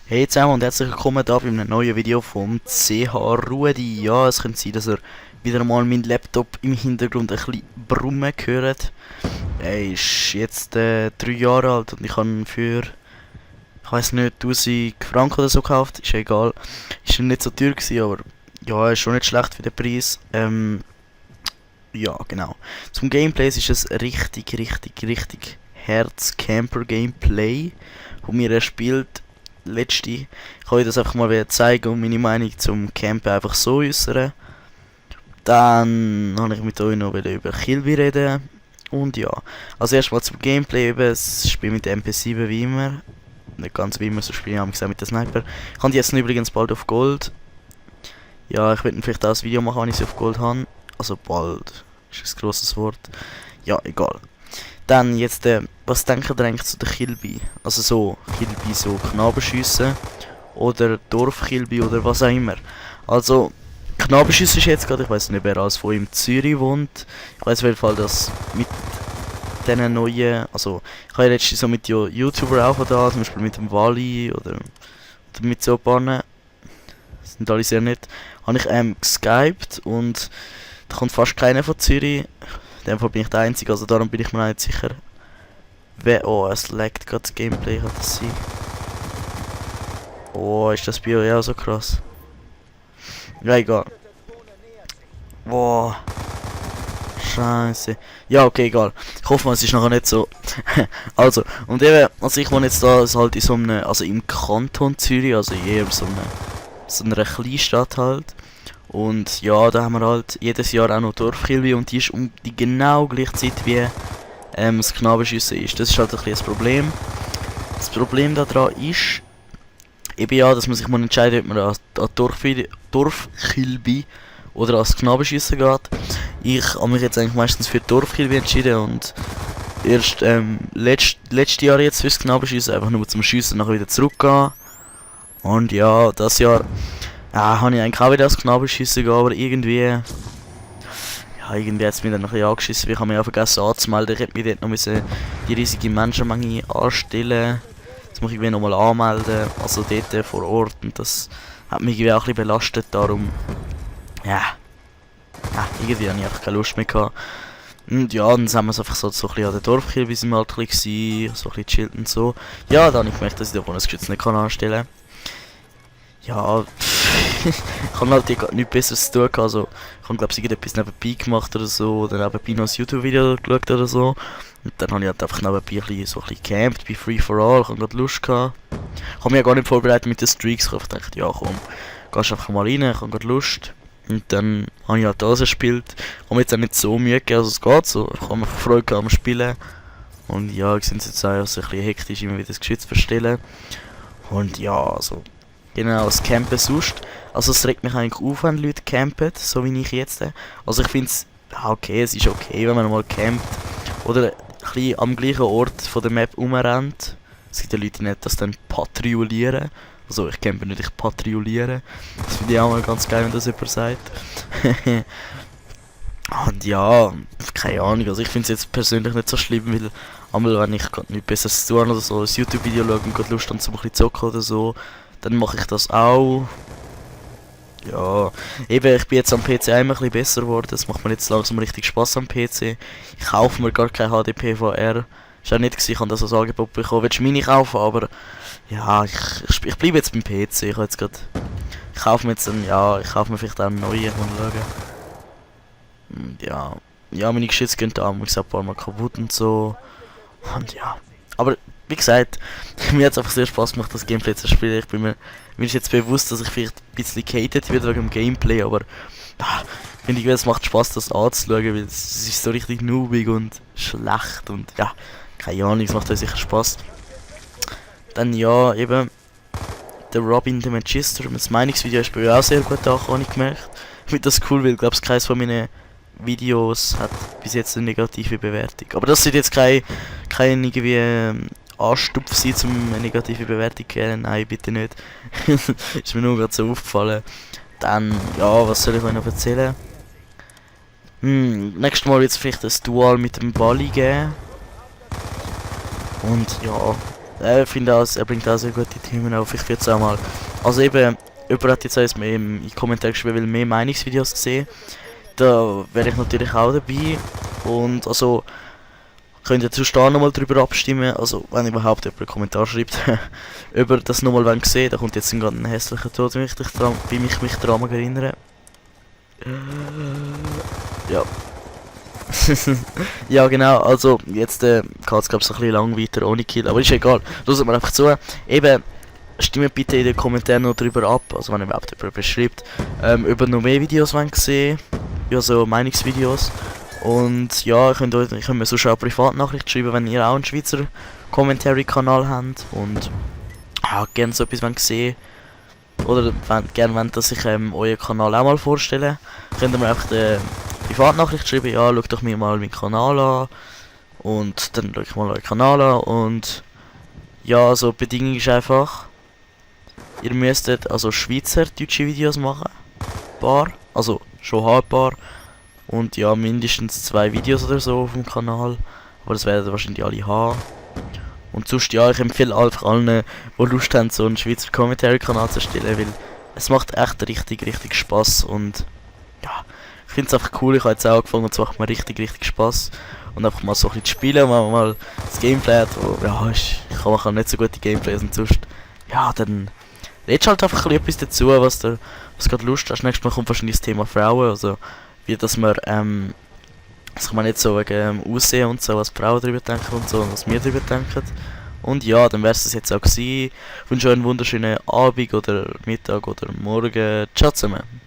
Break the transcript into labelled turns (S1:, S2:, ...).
S1: Hey zusammen und herzlich willkommen da bei einem neuen Video vom CH Rudi. Ja, es könnte sein, dass ihr wieder mal meinen Laptop im Hintergrund ein bisschen brummen hört. Er ist jetzt 3 Jahre alt und ich habe ihn für, ich weiß nicht, 1000 Franken oder so gekauft. Ist ja egal. Ist nicht so teuer gewesen, aber ja, ist schon nicht schlecht für den Preis. Ja, genau. Zum Gameplay ist es richtig Herz-Camper-Gameplay, wo mir er spielt. Ich kann euch das einfach mal zeigen und meine Meinung zum Campen einfach so äußern. Dann habe ich mit euch noch über Kilby reden. Und ja, also erstmal zum Gameplay eben. Ich spiele mit der MP7 wie immer. Nicht ganz wie immer, so spiele ich auch mit der Sniper. Ich habe die jetzt übrigens bald auf Gold. Ja, ich werde vielleicht auch ein Video machen, wenn ich sie auf Gold habe. Also bald. Ist ein grosses Wort. Ja, egal. Dann jetzt, was denkt ihr eigentlich zu der Kilby? Also so, Kilby, so Knabenschüsse oder Dorfkilby oder was auch immer. Also, Knabenschüsse ist jetzt gerade, ich weiß nicht, wer alles von in Zürich wohnt. Ich weiß auf jeden Fall, dass mit diesen neuen, also ich habe ja letztens so mit YouTuber auch da, zum Beispiel mit dem Wally oder mit so ein paar, sind alle sehr nett, habe ich geskypt und da kommt fast keiner von Zürich. In dem Fall bin ich der Einzige, also darum bin ich mir nicht sicher. Oh, es laggt gerade das Gameplay, hat das sein. Oh, ist das bei euch auch so krass? Ja, egal. Boah. Scheiße. Ja, okay, egal. Ich hoffe mal, es ist nachher nicht so. Also, und eben, also ich wohne jetzt da also halt in so einem, also im Kanton Zürich, also eher so einer Kleinstadt halt. Und ja, da haben wir halt jedes Jahr auch noch Dorfkilby und die ist um die genau gleiche Zeit wie das Knabenschiessen ist. Das ist halt ein bisschen das Problem. Das Problem daran ist eben ja, dass man sich mal entscheiden, ob man an Dorfkilby oder ans Knabenschiessen geht. Ich habe mich jetzt eigentlich meistens für Dorfkilby entschieden und erst letztes Jahr jetzt fürs Knabenschiessen einfach nur zum Schiessen nachher wieder zurückgehen. Und ja, das Jahr habe ich eigentlich auch wieder das Knabenschiessen gegeben, aber irgendwie hat es mich dann noch ein bisschen angeschissen, weil ich habe mich auch vergessen anzumelden. Ich hätte mich dort noch die riesige Menschenmenge anstellen. Jetzt muss ich mich nochmal anmelden, also dort vor Ort, und das hat mich irgendwie auch ein bisschen belastet, darum irgendwie habe ich einfach keine Lust mehr gehabt. Und ja, dann sind wir einfach so ein bisschen an der Dorfkirche, wie sind wir halt ein bisschen, so ein bisschen chillt und so. Ja, dann habe ich gemerkt, dass ich da vorne das Geschütz nicht anstellen kann. Ja, ich habe halt nichts Besseres zu tun, also ich habe glaube ich irgendetwas nebenbei gemacht oder so, oder nebenbei noch ein YouTube-Video geschaut oder so. Und dann habe ich halt einfach nebenbei so ein bisschen gecampt bei Free for All, ich habe gerade Lust gehabt. Ich habe mich ja gar nicht vorbereitet mit den Streaks, ich habe gedacht, ja komm, gehst einfach mal rein, ich habe gerade Lust. Und dann habe ich halt das gespielt, ich habe mich jetzt auch nicht so Mühe gegeben, also es geht so, ich habe mich Freude am Spielen. Und ja, ich sind jetzt auch so ein bisschen hektisch, immer wieder das Geschütz verstellen. Und ja, also genau, das Campen sonst. Also es regt mich eigentlich auf, wenn Leute campen, so wie ich jetzt. Also ich finde es, okay, es ist okay, wenn man mal campt. Oder ein bisschen am gleichen Ort von der Map rumrennt. Es gibt ja Leute, die nicht das dann patrouillieren. Also ich campe nicht, ich patrouilliere. Das finde ich auch mal ganz geil, wenn das jemand sagt. Und ja, keine Ahnung, also ich finde es jetzt persönlich nicht so schlimm, weil einmal, wenn ich gerade nichts Besseres zu tun oder so ein YouTube-Video schaue und gerade Lust habe, so ein bisschen zocken oder so, dann mache ich das auch. Ja, eben, ich bin jetzt am PC immer ein bisschen besser geworden. Es macht mir jetzt langsam richtig Spaß am PC. Ich kaufe mir gar kein HDP VR. Ist auch nicht gewesen, ich habe das als Angebot bekommen. Willst du meine kaufen, aber ja, ich bleibe jetzt beim PC. Ich habe jetzt gerade, ich kaufe mir jetzt ich kaufe mir vielleicht auch einen neuen, mal schauen. Und ja, meine Geschütze gehen da ein paar Mal kaputt und so. Und ja, aber wie gesagt, mir hat es einfach sehr Spaß gemacht, das Gameplay zu spielen. Mir ist jetzt bewusst, dass ich vielleicht ein bisschen gehatet werde wegen dem Gameplay, aber finde ich, es macht Spaß, das anzuschauen, weil es ist so richtig noobig und schlecht und ja, keine Ahnung, es macht euch sicher Spaß. Dann ja, eben, der Robin the Magister, das Meinungsvideo ist bei mir auch sehr gut angekommen, habe ich gemerkt. Ich finde das cool, weil ich glaube, keines von meinen Videos hat bis jetzt eine negative Bewertung. Aber das sind jetzt kein irgendwie Anstupf sein, um eine negative Bewertung zu geben. Nein, bitte nicht. Ist mir nur gerade so aufgefallen. Dann, ja, was soll ich euch noch erzählen? Nächstes Mal wird es vielleicht ein Dual mit dem Bali geben. Und ja, Ich finde auch, er bringt auch sehr gute Themen auf. Ich würde es auch mal. Also eben, jemand hat jetzt eins mehr in die Kommentare geschrieben, will mehr Meinungsvideos sehen. Da wäre ich natürlich auch dabei. Und also könnt ihr sonst da nochmal drüber abstimmen. Also wenn überhaupt jemand einen Kommentar schreibt, über das nochmal sehen. Da kommt jetzt ein ganz hässlicher Tod, wenn ich mich daran erinnere. Ja. Ja genau, also jetzt geht es glaube ich so ein bisschen lang weiter ohne Kill, aber ist egal, hört mir einfach zu. Eben, stimmt bitte in den Kommentaren noch drüber ab, also wenn ihr überhaupt jemand beschreibt, über noch mehr Videos sehen, ja so Meinungsvideos. Und ja, ihr könnt mir sonst auch Privatnachricht schreiben, wenn ihr auch einen Schweizer Commentary-Kanal habt und gerne so etwas sehen. Oder gerne wollt, dass ich euren Kanal auch mal vorstelle, könnt ihr mir einfach eine Privatnachricht schreiben, ja, schaut doch mir mal meinen Kanal an. Und dann schaue ich mal euren Kanal an und ja, also die Bedingung ist einfach, ihr müsstet also schweizerdeutsche Videos machen, paar, also schon ein paar. Und ja, mindestens 2 Videos oder so auf dem Kanal, aber das werden wahrscheinlich alle haben. Und sonst ja, ich empfehle einfach allen, die Lust haben, so einen Schweizer Commentary-Kanal zu erstellen, weil es macht echt richtig Spaß und ja, ich finde es einfach cool, ich habe jetzt auch angefangen und es macht mir richtig Spaß. Und einfach mal so ein bisschen zu spielen, mal das Gameplay hat, wo, ja, ich kann nicht so gute Gameplays und sonst, ja, dann redest halt einfach ein bisschen etwas dazu, was gerade Lust hast. Nächstes Mal kommt wahrscheinlich das Thema Frauen, also wie dass man, das kann man nicht so wegen Aussehen und so, was die Frauen darüber denken und so, und was wir darüber denken. Und ja, dann wär's das jetzt auch gewesen. Ich wünsche euch einen wunderschönen Abend oder Mittag oder Morgen. Ciao zusammen.